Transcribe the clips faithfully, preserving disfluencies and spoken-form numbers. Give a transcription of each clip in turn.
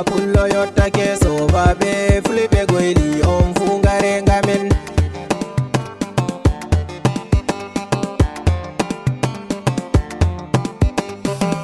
Pullo yottake, soobaaɓe fulɓe goyli, on fuu ngare ngamen.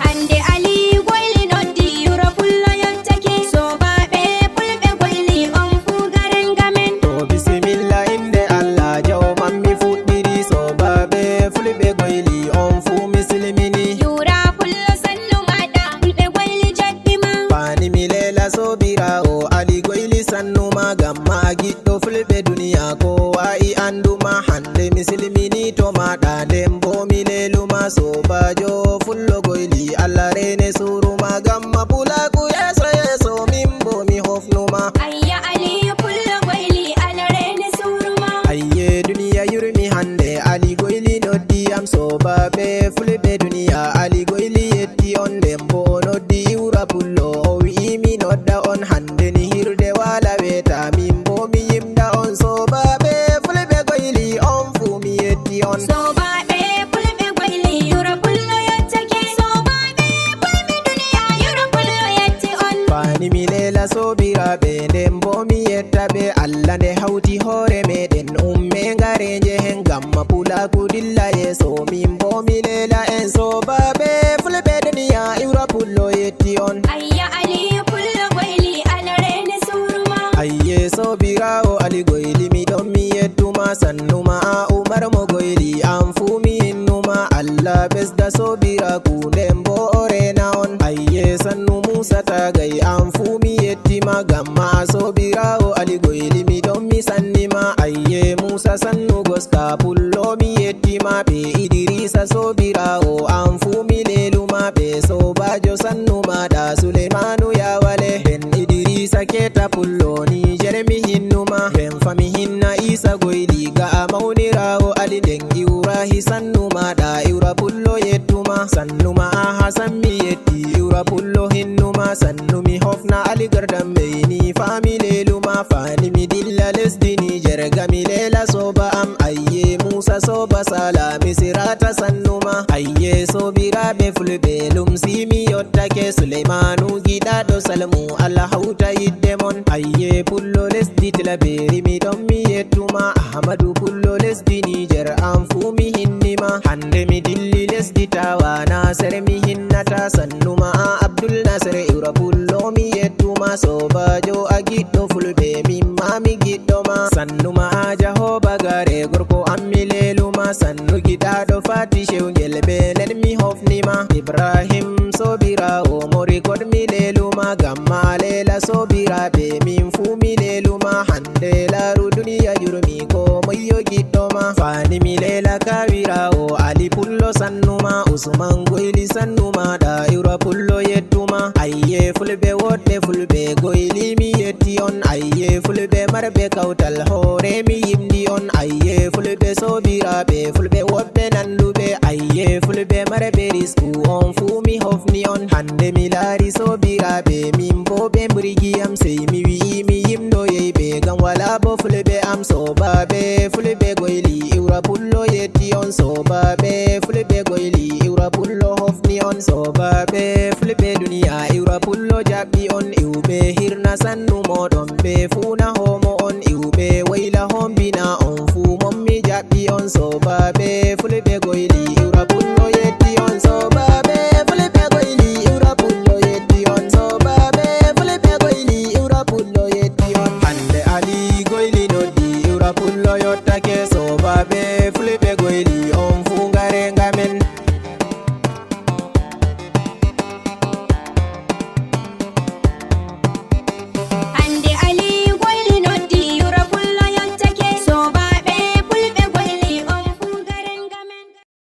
Hannde Aliyu Goyli noddi, wuro Pullo yottake, soobaaɓe fulɓe goyli, on fuu ngare ngamen. To bisimilla, innde Allah, jawman mi fuɗɗiri, soobaaɓe fulɓe goyli, on fuu mi silmini. Yura Pullo, sannu maaɗa, fulɓe goyli jaɓɓi ma. Faani mi leela soobiraawo Ali Goyli, sannu ma, ngam ma a giɗɗo fulɓe duniya, ko wa'i anndu ma. Hannde mi silmini to maaɗa, nden boo mi leelu ma, soobaajo Pullo Goyli, Allah reene suuru ma, ngam ma pulaaku yeeso yeeso, min boo mi hofnu ma. Ayya Aliyu Pullo Goyli, Allah reene suuru ma. Ayye, duniya yurmi hannde, Ali Goyli noddi am, soobaaɓe fulɓe duniya, Ali Goyli yetti on, nden boo o noddi Iwra Pullo, o wi'i mi nodda on, hannde ni hirde waala weeta, min boo mi yimda on, soobaaɓe fulɓe goyli, on fuu mi yetti on. Soobaaɓe fulɓe goyli, Iwra Pullo yottake, soobaaɓe fulɓe duniya, Iwra Pullo yetti on. Faani mi leela soobiraaɓe, nden boo mi yetta ɓe, Allah nde hawti hoore meeɗen, umme ngare njehen, ngam ma pulaaku dilla yeeso, min boo mi leela en, soobaaɓe fulɓe duniya, Iwra Pullo yetti on. Ayya Aliyu Pullo Goyli, Allah reene suuru ma. Ayye soobiraawo Ali Goyli, mi ɗon mi yettu ma, sannu ma a Umar mo Goyli, an fuu mi innu ma, Allah ɓesda soobiraaku, nden boo o reena on. Ayye sannu Muusa Tagay, an fuu mi yetti ma, ngam ma a soobiraawo Ali Goyli, mi ɗon mi sanni ma. Ayye Muusa sannu Goska Pullo, mi yetti ma, ɓe Idiriisa soobiraawo, an fuu mi leelu ma, ɓe soobaajo sannu maaɗa Suleymaanu Yawale, nden Idiriisa Keeta Pullo, Niijer mi hinnu ma, nden fa mi hinna Iisa Goyli, ga'a mawniraawo Ali, nden Iwrahi sannu maaɗa, Iwra Pullo yettu ma, sannu ma a Hasan mi yetti, Iwra Pullo hinnu ma, sannu mi hofna Ali Gardam Beyni, fa mi leelu ma, faani mi dilla lesdi Niijer, ga mi leela sooba am, ayye Muusa sooba Sala, Misirata sannu ma, ayye soobiraaɓe fulɓe, lumsi mi yottake, Suleymaanu giɗaaɗo Salmu, Allah hawta yidde mon, ayye Pullo lesdi Tilaberi, mi ɗon mi yettu ma, Ahmadu Pullo lesdi Niijer, an fuu mi hinni ma, hannde mi dilli lesdi Taawa, Naser mi hinnata, sannu ma a Abdul Naser, Iwra Pullo mi yettu ma, soobaajo a giɗɗo fulɓe, min ma mi giɗɗo ma, sannu ma a Jahooba Gare, gorko am mi leelu ma, sannu giɗaaɗo Faati Cewngel, Belen mi hofni ma, Ibrahim soobiraawo mo Rikod mi leelu ma, ngam ma a leela soobiraaɓe, min fuu mi leelu ma, hannde laaru duniya yurmi, koo moy yo giɗɗo ma, faani mi leela kaawiraawo Ali Pullo sannu ma, Usman Goyli sannu maaɗa, Iwra Pullo yettu ma, ayye fulɓe woɗɓe fulɓe goyli mi yetti on, ayye fulɓe marɓe kawtal hoore mi yimɗi on, ayye fulɓe soobiraaɓe fulɓe woɗɓe nanduɓe, ayye fulɓe marɓe risku, on fuu mi hofni on, hannde mi laari soobiraaɓe, min boo ɓe mburgi am, sey mi wi'i mi yimɗoyey ɓe, ngam walaa boo fulɓe am, soobaaɓe fulɓe goyli, Iwra Pullo yetti on, soobaaɓe fulɓe goyli, Iwra Pullo hofni on, soobaaɓe fulɓe duniya, Iwra Pullo jaɓɓi on, iwɓe hirna sannu mooɗon, ɓe fuuna hoomo on, iwɓe woyla hombina on, fuu mon mi jaɓɓi.